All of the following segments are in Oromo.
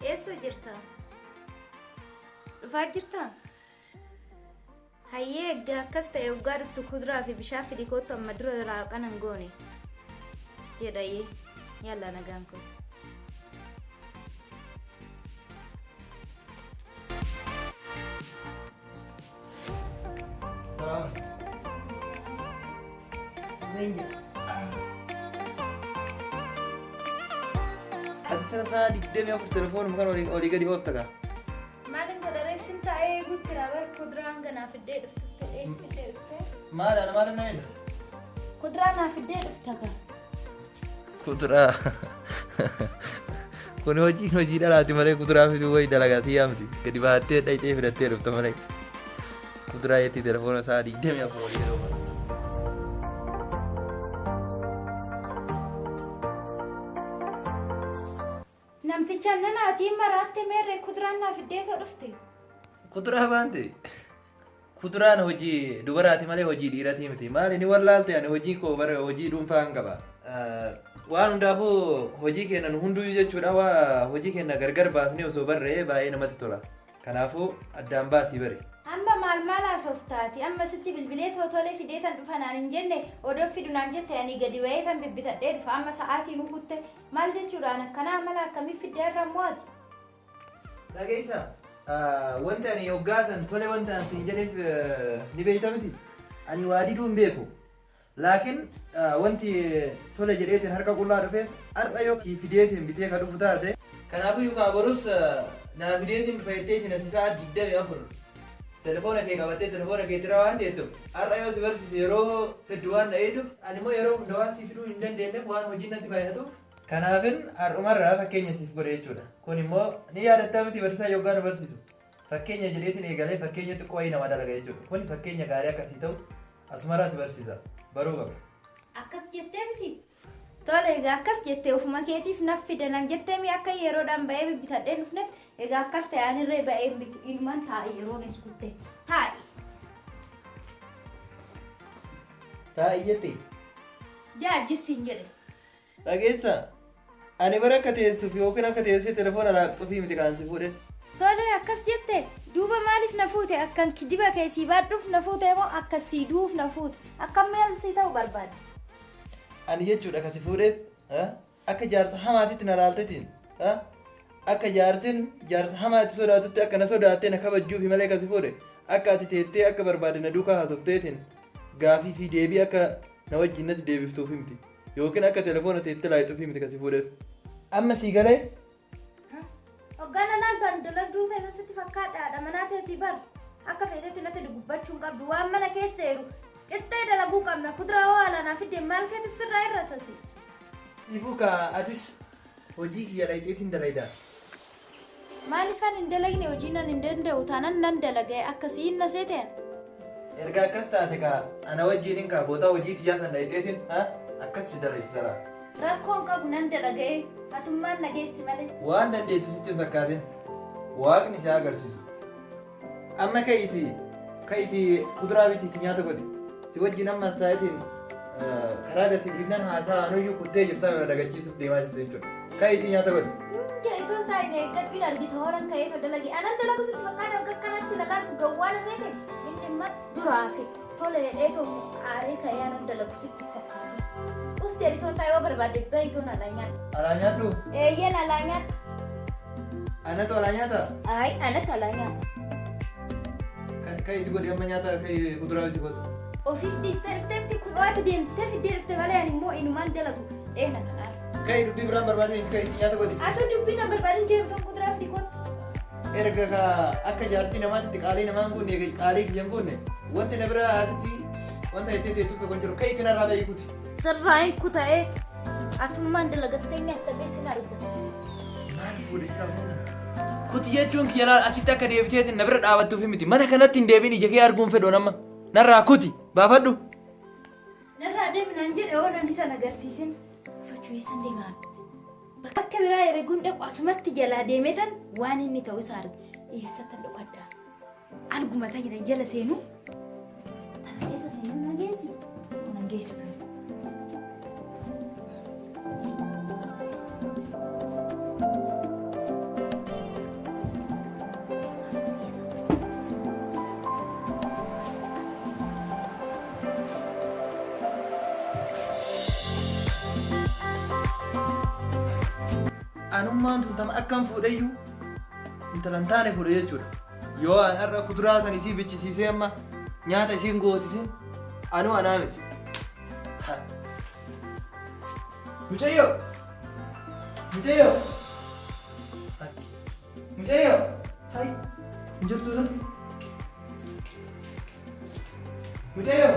Eessa jirta? Dhufaa jirtaa? Hayyee, egaa akkas ta'e, waggaa dhuftu kuduraa fi bishaan fidi kootu, amma dura raaqana hin goone. Jedhayyee, yalla, nagaan kun. Salaam. Leenja. Ati sana sa'a 24 telefoonuma kan olii gadi oofta kaa. Maalin godha reessin taa'ee eeguutti raabar kuduraan ganaa fiddee dhuftu fiddee dhuftee. Maal ana maal na jedha? Kuduraa naa fiddee dhufta kaa. Kuduraa. Kun hojiin hojii dhalaati malee kuduraa fiduu wayi dalagaatii yaamti. Gadi baattee dhayxee fidattee dhufta malee. Kuduraa jetti telefoona sa'a 24 olii gadi oofta. Namticha nanaatiin maraatte, meerree kuduraan naa fiddee too dhufte? Kuduraa baante. Kuduraan hojii dubaraati malee hojii dhiiratii miti. Maali ni wallaalte, ani hojii koo bara hojii dhuunfaa hin qaba. Waan hundaafuu hojii keenya nu hunduyyuu jechuudha, waa hojii keenya gargar baasnee osoo barree baay'ee namatti tola. Kanaafuu addaan baasii bari. Amma maal maal haasoftaati? Amma sitti bilbilee tootolee fidee tan dhufa naan hin jenne? Odoo fidu naan jette ani gadi ba'ee tan bibbitadhee dhufa. Amma sa'aatii nu kutte, maal jechuudhaan akkanaa mala akkamii fiddee irra immoo ati? Dhageessa, wanti ani hoggaasan tole wanta ani siin jedheef ni beekta miti. Ani waa diduu hin beeku. Laakiin wanti tole jedheetiin harka qullaa dhufeef, har'a yoo sii fideetiin bitee ka dhufu taate. Kanaafuu yookaan borus naa fideetiin dhufa jetteetiin ati sa'a 24 telefoona kee qabattee telefoona kee tira waan teettuuf, har'a yoo si barsiise yeroo fiddu waan dha'iituuf, ani immoo yeroo hunda waan si fiduu hin dandeenyeef, waan hojiin natti baay'atuuf. Kanaafin har'umarraa fakkeenya siif godhe jechuudha. Kun immoo ni yaadattaa miti, barsiisaa yoggaa nu barsiisu. Fakkeenya jedheetiin eegalee fakkeenya xiqqoo wayii nama dalaga jechuudha. Kun fakkeenya gaarii akkasii ta'u asumarraa si barsiisa. Baruu qaba. Akkas jettee miti? Tole, egaa akkas jettee ofuma keetiif naf fida naan jettee mi, akka yeroodhaan ba'ee bibbitadhee dhufnetti? Egaa akkas ta'e, anirree ba'ee bitu, ilmaan taa'e yeroonis kutte taa'i. Taa'i jette. Jaa jissiin jedhe. Dhageessa. Ani bara akka teessuuf yookiin akka teessee telefoona laaqxuufii miti kan si fuudhe. Tole, akkas jette, duuba maaliif na fuute? Akkan kijiba kee sii baadhuuf na fuute moo akka sii duuf na fuute? Akkam maal sii ta'u barbaade? Ani jechuudha kan si fuudheef akka jaarsa hamaatitti na laaltetiin, akka jaartin jaarsa hamaatti sodaatutti akka na sodaattee na kabajjuufi malee kan si fuudhe akka ati teettee akka barbaade na duukaa haasofteetiin gaafii fi deebii akka na wajjin natti deebiftuufi miti, yookiin akka telefoona teettee laayixuufi miti kan si fuudheef. Amma sii galee? Hoggaana laaltaan dalagduu ta'e sitti fakkaadhaadha manaa teetii bar. Akka feetetti natti dubbachuu hin qabdu. Waan mana keessa jiru qixxee dalaguu qabna. Kuduraa waa alaanaa fidde, maal keetti sirraa irra tasi? Ifuu ka atis hojii kiyya dhayxeetiin dalaydaa. Maaliifan hin dalagne? Hojii nan hin danda'u taanan nan dalaga, akkasii na seeteen. Erga akkas taate ka ana wajjiinin ka bootaa hojii tiyyaa san dhayxeetiin akkas si dalaysiisara. Rakkoon qabu, nan dalaga'ee, hatummaan nageessi malee. Waan dandeettu sitti hin fakkaatin. Waaqni si agarsiisu. Amma ka'iiti ka'iiti kuduraa bitiitti nyaata godhi. Si wajjin ammas taa'eetiin karaa gadi fiifnan haasaa anuyyuu kuttee jirtaa dagachiisuuf deemaa jirtu jechuudha. Ka'iitii nyaata godhi. Itoon taa'ine eeggadhu, argita hooran ka'eetoo dalage. Anan dalagu sitti fakkaata, akka kanatti lalaaltu gawwaana seete. Inni imma duraafi tole jedheetoo aaree ka'ee anan dalagu sitti fakkaata. Us jedhitoon taa'ee, yoo barbaadde bayitoon alaa nyaadhu. Alaa nyaadhu. Eeyyeen, alaa nyaadhu. Anatu alaa nyaata. Ayi, anatu alaa nyaata. Ka'iitii godhi amma nyaata, ka'i kuduraa biti godhu. Ofiif dhiistee dhuftee miti, kuduraatti deemtee fiddee dhufte malee ani immoo inumaan dalagu dheena kanaaf. Ka'i, dubbii biraan barbaadin, ka'iitii nyaata godhi. Atu dubbii na barbaadin, deemtoon kuduraa fidi kottu. Erga ka akka jaartii namaatitti qaalii namaan guunne, qaalii kiyya hin guunne, wanti na bira asitti wanta itti teettuuf tokko hin jiru. Ka'iitii narraa ba'ii kuti. Sirraa hin kuta'ee, atummaan dalagattee nyaatta beesin argata. Maal fuudhe sira fuudhan? Kuti jechuun kiyya laal, asitti akka deebiteetiin na bira dhaabattuuf miti. Mana kanatti hin deebiin, ija kee arguun fedhu nama. Narraa kuti, baafadhu. Narraa deemi naan jedhe, hoo nan isan agarsiisin. Fachuu eessan deemaa? Bakka biraa herreguun dhaqu, asumatti jalaa deemee tan waan inni ta'u isa arge. Eessattan dhokadhaa? Arguma ta'e jala seenu. Tana keessa seenuu na geessi. Na geessu ture. Anummaan tun tama akkam fuudheyyuu intala hin taane fuudhe jechuudha. Yoo an har'a kuduraa san isii bichisiisee amma nyaata isiin goosisin anuu anaa miti. Mucayyoo! Mucayyoo! Mucayyoo! Hai! Hin jirtu sun. Mucayyoo!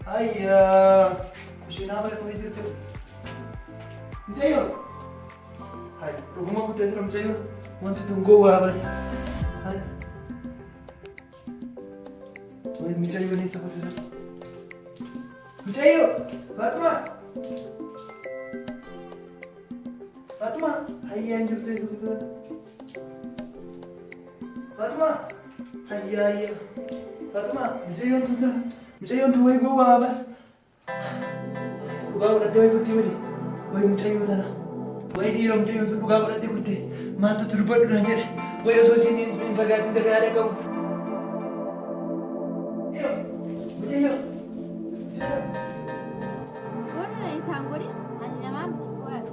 Hayyaa! Kushiinaa fayyadamee jirtu. Mucayyoo! Hai! Dhuguma kuttee jira mucayyoo. Wanti tun gowwaa bari. Hai! Wai mucayyoo eessa kutte sun? Mucayyoo! Faaxumaa! Faaxumaa! Hayyaa hin jirtu eessa kutte sun? Faaxumaa! Hayyaa hayyaa! Faaxumaa! Mucayyoon tun sira. Mucayyoon tun wayi gowwaa bar. Dhugaa godhattee wayi kutti miti. Wayi mucayyoo tana. Wayi dhiira mucayyoon sun dhugaa godhattee kutte. Maaltu itti dubbadhu naan jedhe. Wayi osoo isiin hin fagaatin dafee haadha qabu. Mucayyoo! Mucayyoo! Waan na isaan godhin ani namaa miti qoyaa.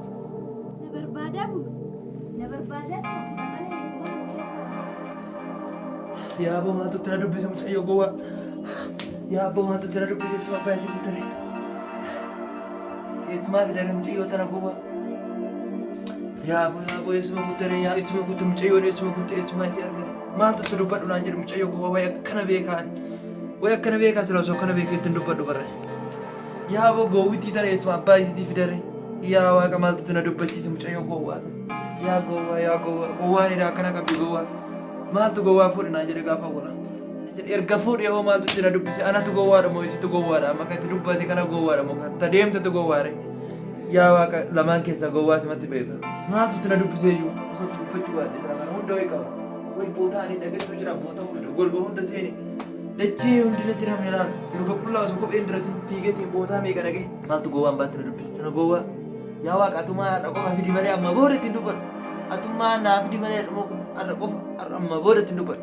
Na barbaadaa bulu. Na barbaadaa tokko malee mana keessa. Yaa abboo maaltu itti na dubbise mucayyoo gowwaa. Yaa abboo maaltu itti na dubbise eessuma abbaa isii kuttare. Eessumaa fidare mucayyoo tana gowwaa. Yaa abboo yaa abboo eessuma kuttare yaa eessuma kutte mucayyoon eessuma kutte eessumaa isii argate. Maaltu itti dubbadhu naan jedhu mucayyoo gowwaa wayi akkana beekaan. Wayi akkana beekaa sila osoo akkana beekee ittiin dubbadhu barre. Yaa abboo gowwittii tana eessuma abbaa isiitii fidare. Yaa waaqa maaltu itti na dubbachiise mucayyoo gowwaa tana. Yaa gowwaa yaa gowwaa gowwaan edaa akkana qabdi gowwaa. Maaltu gowwaa fuudhe naan jedhe gaafa awwala. Erga fuudhee hoo maaltu itti na dubbise anatu gowwaadha moo isitu gowwaadha amma kan itti dubbate kana gowwaadha moo kan ta deemtetu gowwaare. Yaa waaqa lamaan keessaa gowwaa simatti beeka. Maaltu itti na dubbise iyyuu osoo itti dubbachuu baadhe sila kana hunda wayi qaba. Wayi bootaa ani dhageessu jira boota hunda golba hunda seene. Dachee hundi natti namni ilaalu. Luka qullaa osoo kopheen duratiin fiigeetiin bootaa meeqa dhagee. Maaltu gowwaan baatti na dubbise tana gowwaa. Yaa waaqa atumaa har'a qofa fidi malee amma booda ittiin dubbadhu. Atummaa naa fidi malee har'a qofa har'a amma booda ittiin dubbadhu.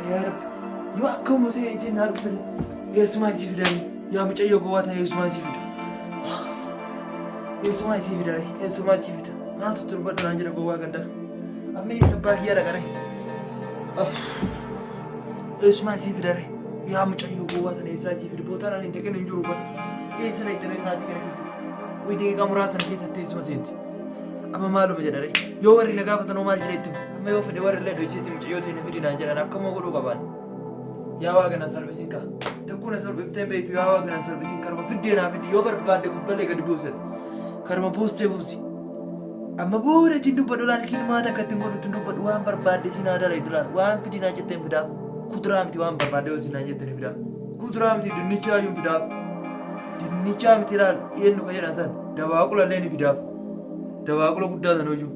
Yaa Rabbi yoo akkuma ta'e isiin naa dhuftan eessumaa isii fidanii yaa mucayyoo gowwaa ta'e eessumaa isii fida. Eessumaa isii fidare eessumaa isii fida. Maaltu itti dubbadhu naan jedha gowwaa gandaa. Amma eessa abbaa kiyya dhaqare. Eessumaa isii fidare yaa mucayyoo gowwaa sana eessaa isii fide bootaan ani hin dhaqin hin jiru bara. Eessa na itti sa'aatii kana keessatti. Wayi daqiiqaa muraasa sana keessatti eessuma seenti. Amma maaluma jedhare yoo warri na gaafatan hoo maal jedhee itti himu? Amma yoo fedhe warri illee dhoyseeti mucayyoo ta'e na fidi naan jedhan akkamuma godhuu qabaan. Yaa waaqa nan salphisin kaa. Takkuu na salphiftee hin beektu yaa waaqa nan salphisin karuma fiddee naa fidi yoo barbaadde gubballee gadi buusete. Karuma buustee buusi. Amma booda ittiin dubbadhu laal kilmaa takka ittiin godhu ittiin dubbadhu waan barbaadde siin haa dalaytu laal waan fidi naa jetteen fidaaf. Kuduraa miti waan barbaadde yoo siin naan jette ni fidaaf. Kuduraa miti dinnichaa iyyuu fidaaf. Dinnichaa miti laal eenyu ka jedhan san dabaaqula illee ni fidaaf. Dabaaqula guddaa sana iyyuu.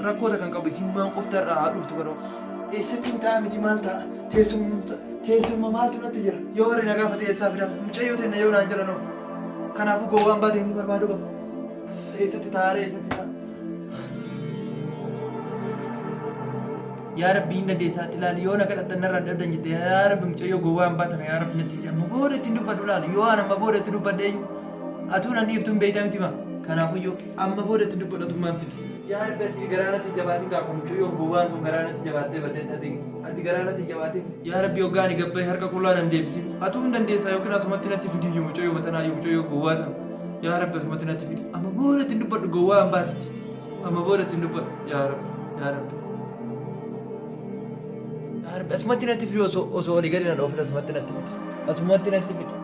Rakkoota kan qabu isin maan qofta irraa haa dhuftu kanoo. Eessatti hin ta'a miti maal ta'a? Teessuma maaltu natti jira? Yoo warri na gaafate eessaa fidaaf? Mucayyoo teenna yoo naan jedhanoo. Kanaafuu gowwaan baatee inni barbaadu qaba. Eessatti taa'aare eessatti ta'a? Yaa Rabbi hin dandeessaatti ilaali yoo na kadhattan narraa hin dhabdan jette yaa Rabbi mucayyoo gowwaa hin baatana yaa Rabbi natti amma booda ittiin dubbadhu laali yoo an amma booda itti dubbadhe iyyuu atuu nan dhiiftu hin beektaa miti maa kanaafuu yoo amma booda itti dubbadhu atummaan fidi. Yaa Rabbi ati garaa natti hin jabaatin kaa kun mucayyoon gowwaan sun garaa natti jabaattee baddeetti ati ati garaa natti hin jabaatin. Yaa Rabbi hoggaa ani gabbaye harka qullaa nan deebisin atuu hin dandeessaa yookiin asumatti natti fidiyyuu mucayyoo matanaayyuu mucayyoo gowwaa tan yaa Rabbi asumatti natti fidi amma booda ittiin dubbadhu gowwaa hin baatitti amma booda ittiin dubbadhu yaa Rabbi yaa Rabbi. Yaa Rabbi asumatti natti fidi osoo osoo olii gadi nan oofin asumatti natti fidi asumatti natti fidi.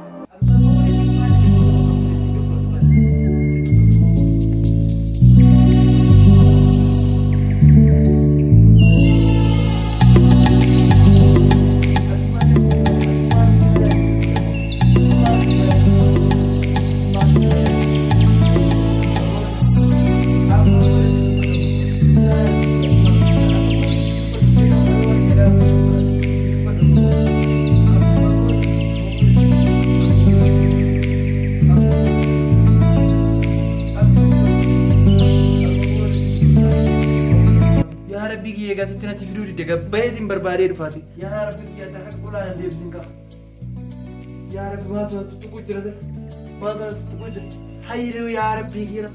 Yaa Rabbii kiyya egaa sitti natti fiduu didde gabbayeetiin barbaadee dhufaati. Yaa Rabbii kiyya ati harka qullaa nan deebisin qaba. Yaa Rabbi maaltu na tuttuquu jira sir? Maaltu na tuttuquu jira? Hayruu yaa rabbii kiyya.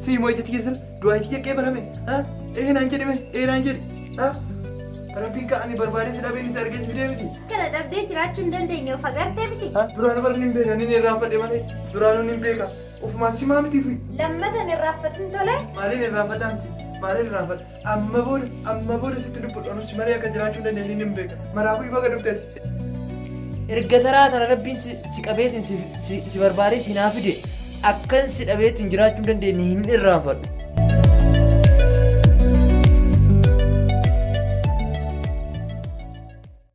Si moo ijatti keessan du'aa itti qeebalame. Ee naan jedhime ee naan jedhe. Rabbiin ka ani barbaadee si dhabeen isa argee si fidee miti. Kana dhabdee jiraachuu hin dandeenye of agartee miti. Duraan barri hin beeka ni irraanfadhe malee duraanuu ni beeka. Ofumaan simaa miti fi. Lammata hin irraanfatin tole. Maaliin irraanfadhaa miti? Maaliin irraanfadha? Amma booda amma booda sitti dubbadhu anus malee akka jiraachuu hin dandeenye ni beeka. Maraafuu baga dhufteeti. Erga taraa tana rabbiin si qabeetiin si barbaadee si naa fide akkan si dhabeetiin jiraachuu hin dandeenye hin irraanfadhu.